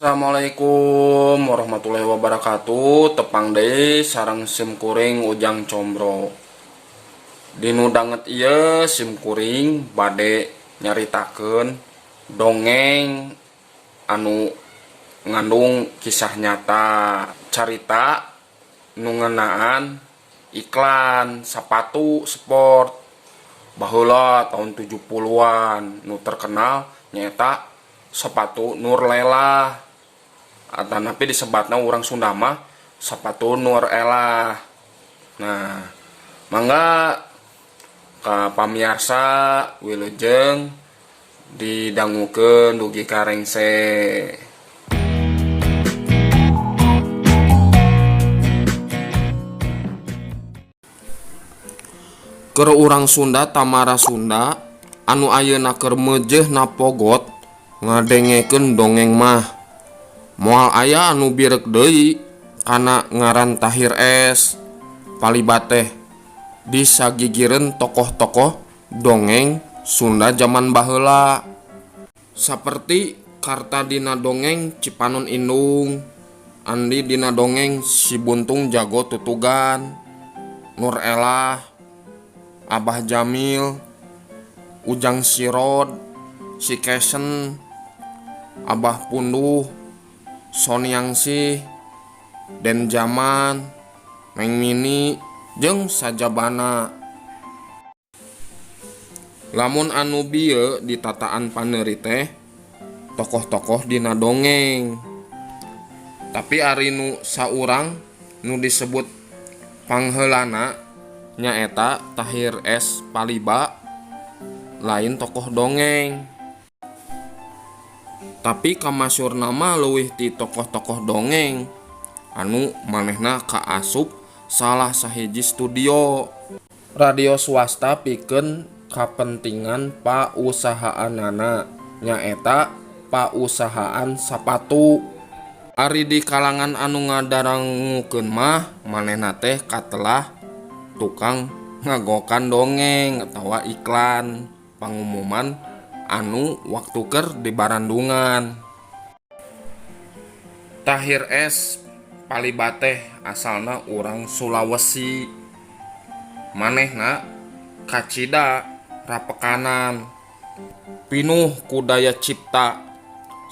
Assalamualaikum warahmatullahi wabarakatuh. Tepang deui sareng sim kuring Ujang Combro. Dinu danget ieu sim kuring bade nyaritakeun dongeng anu ngandung kisah nyata, carita nu ngeunaan iklan sapatu sport baheula tahun 70-an nu terkenal nyaeta sepatu Nurlela, atanapi disebatna urang Sunda mah sepatu Nur Elah. Nah, mangga ka pamiarsa wilujeng didangukeun dugi ka rengse. Keur urang Sunda tamara Sunda anu ayeuna keur meujeuhna pogot ngadengekeun dongeng mah moal aya anu birek deui kana ngaran Tahir S Paliba teh disagigireun tokoh-tokoh dongeng Sunda jaman baheula saperti Kartadina dongeng Cipanon Indung, Andi dina dongeng Si Buntung Jago Tutugan, Nur Elah, Abah Jamil, Ujang Sirod, Si Kesen, Abah Punduh, Soniangsih, Den Jaman, Neng Mini jeung sajabana. Lamun anu bieu ditataan paneuri teh tokoh-tokoh dina dongeng. Tapi ari nu saurang nu disebut pangheulana nyaeta Tahir S Paliba lain tokoh dongeng. Tapi kamasyurna mah leuwih ti tokoh-tokoh dongeng anu manehna kaasup salah sahiji studio radio swasta pikeun kapentingan pausahaanana, nyaeta pausahaan sapatu. Ari di kalangan anu ngadarangukeun mah manehna teh katelah tukang ngagokan dongeng atawa iklan pangumuman anu waktu keur di Barandungan. Tahir S Paliba teh asalna urang Sulawesi. Manehna kacida rapekanan, pinuh ku daya cipta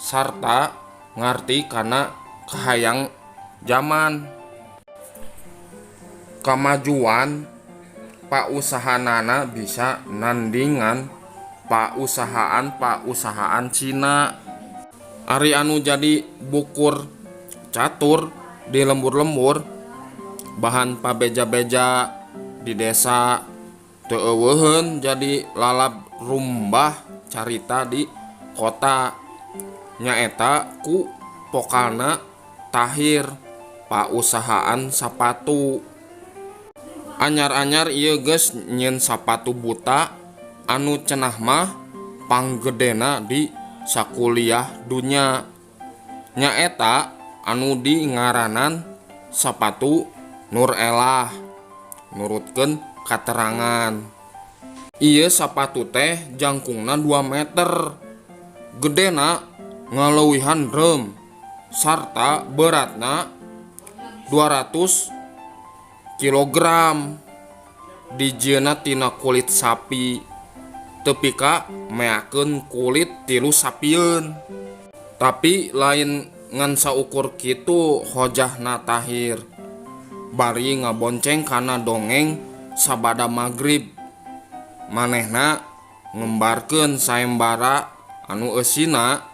sarta ngarti kana kahayang jaman. Kamajuan pausahaanana bisa nandingan pausahaan-pausahaan Cina. Ari anu jadi bukur catur di lembur-lembur bahan pabeja-beja di desa teu euweuheun jadi lalab rumbah carita di kota, nyaeta ku pokalna Tahir pausahaan sapatu. Anyar-anyar ieu geus nyieun sapatu buta anu cenah mah panggedena di sakuliah dunya, nyaeta anu dingaranan sapatu Nur Elah. Nurutkeun katerangan, ieu sapatu teh jangkungna 2 meter, gedena ngaleuwihan drum, sarta beratna 200 kilogram, dijieunna tina kulit sapi tepi ka meakeun kulit tilu sapieun. Tapi lain ngan saukur kitu hojahna Tahir, bari ngabonceng kana dongeng sabada magrib. Manehna ngembarkeun saembara anu eusina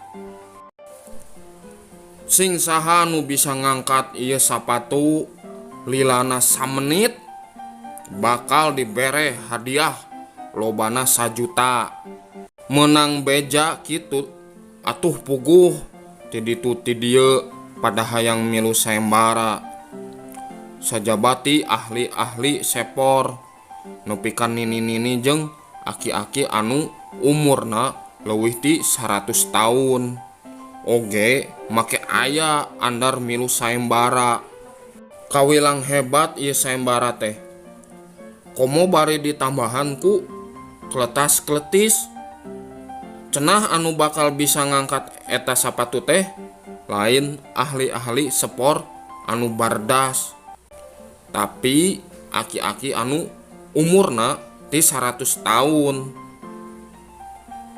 sing saha nu bisa ngangkat ieu sapatu lilana samenit bakal dibere hadiah lobana 1 juta. Menang beja kitu atuh puguh ti ditu ti dieu pada hayang milu saembara, sajabati ahli-ahli sepor nepi ka nini-nini jeung aki-aki anu umurna leuwih ti 100 taun oge make aya andar milu saembara. Kawilang hebat ieu saembara teh, komo bari ditambahan ku kletas-kletis. Cenah anu bakal bisa ngangkat eta sapatu teh lain ahli-ahli sport anu bardas, tapi aki-aki anu umurna ti 100 tahun.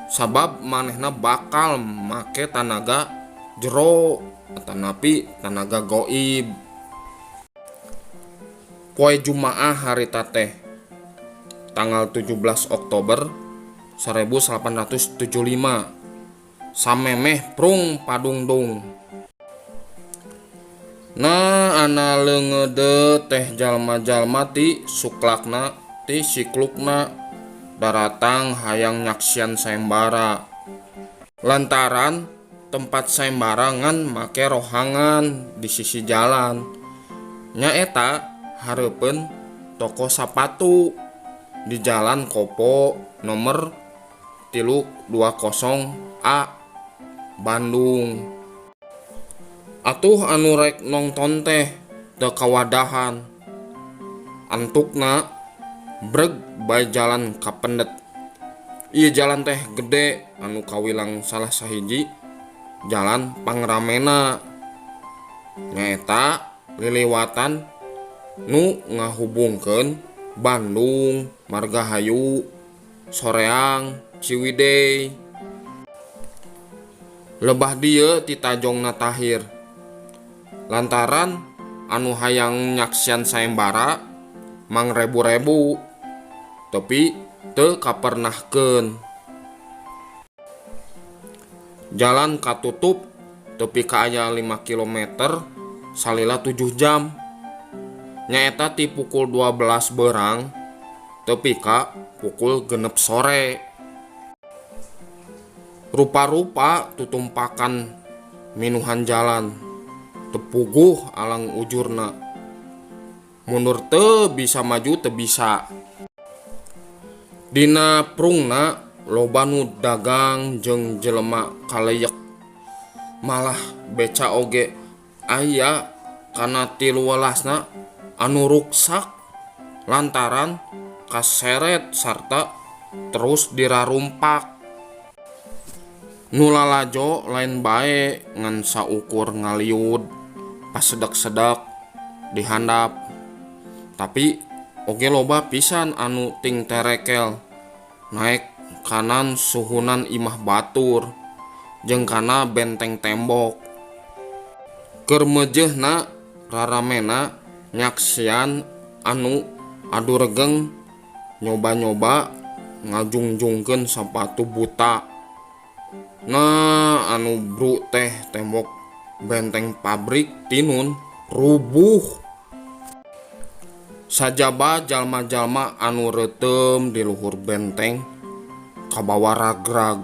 Sabab manehna bakal make tanaga jero atanapi tanaga goib. Poe Jumaah harita teh tanggal 17 Oktober 1875 samemeh prung padungdung. Nah ana leungeude teh jalma-jalma ti suklakna ti siklukna daratang hayang nyaksian sayembara. Lantaran tempat sayembara ngan make rohangan di sisi jalan, nyaeta hareupeun toko sapatu di Jalan Kopo nomor 320A Bandung. Atuh anu rek nongton teh teu kawadahan, antukna breg bae jalan kapendet. Ieu jalan teh gede anu kawilang salah sahiji jalan pangramena, nyaeta liliwatan nu ngahubungkeun Bandung, Margahayu, Soreang, Ciwidey. Lebah dieu ti tajongna Tahir. Lantaran anu hayang nyaksian sayembara mangrebu-rebu, tapi teu kapernahkeun. Jalan katutup tepi ka aya 5 kilometer salila 7 jam. Nyaeta ti pukul 12 berang tepi ka pukul 6 sore. Rupa-rupa tutumpakan minuhan jalan tepuguh alang ujurna. Mundur teu bisa, maju teu bisa. Dina prungna loba nu dagang jeung jelema kaleyek. Malah beca oge aya kana 13 anu ruksak lantaran kaseret sarta terus dirarumpak. Nu lalajo lain bae ngan saukur ngaliud pasedek-sedek di handap. Tapi oge loba pisan anu ting terekel naek kanan suhunan imah batur jeung kana benteng tembok. Keur meujeuhna raramena nyaksian anu adu regeng nyoba-nyoba ngajungjungkeun sapatu buta. Nah anu bru teh tembok benteng pabrik tinun rubuh. Sajaba jalma-jalma anu reuteum di luhur benteng kabawa ragrag.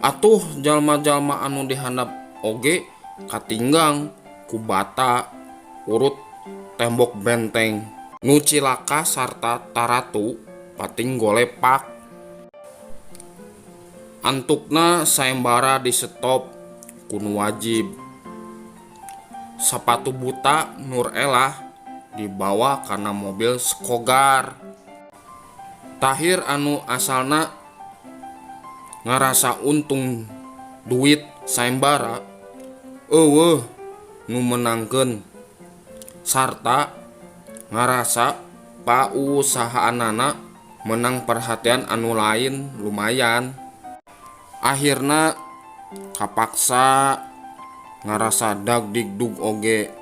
Atuh jalma-jalma anu dihandap oge katinggang ku bata urut tembok benteng. Nu cilaka sarta taratu pating golepak. Antukna sayembara disetop ku nu wajib. Sapatu buta Nur Elah dibawa kana mobil Skogar. Tahir anu asalna ngarasa untung duit sayembara eueuh nu menangkeun sarta ngarasa pausahaanana menang perhatian anu lain lumayan. Akhirna kapaksa ngarasa dagdigdug oge.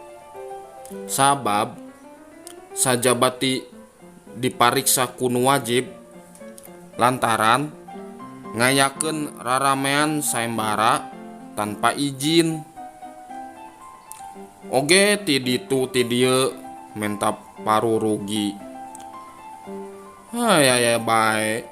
Sabab sajabati dipariksa ku nu wajib lantaran ngayakeun raramean sayembara tanpa izin. Oge ti ditu ti dieu menta parurugi. Aya bae.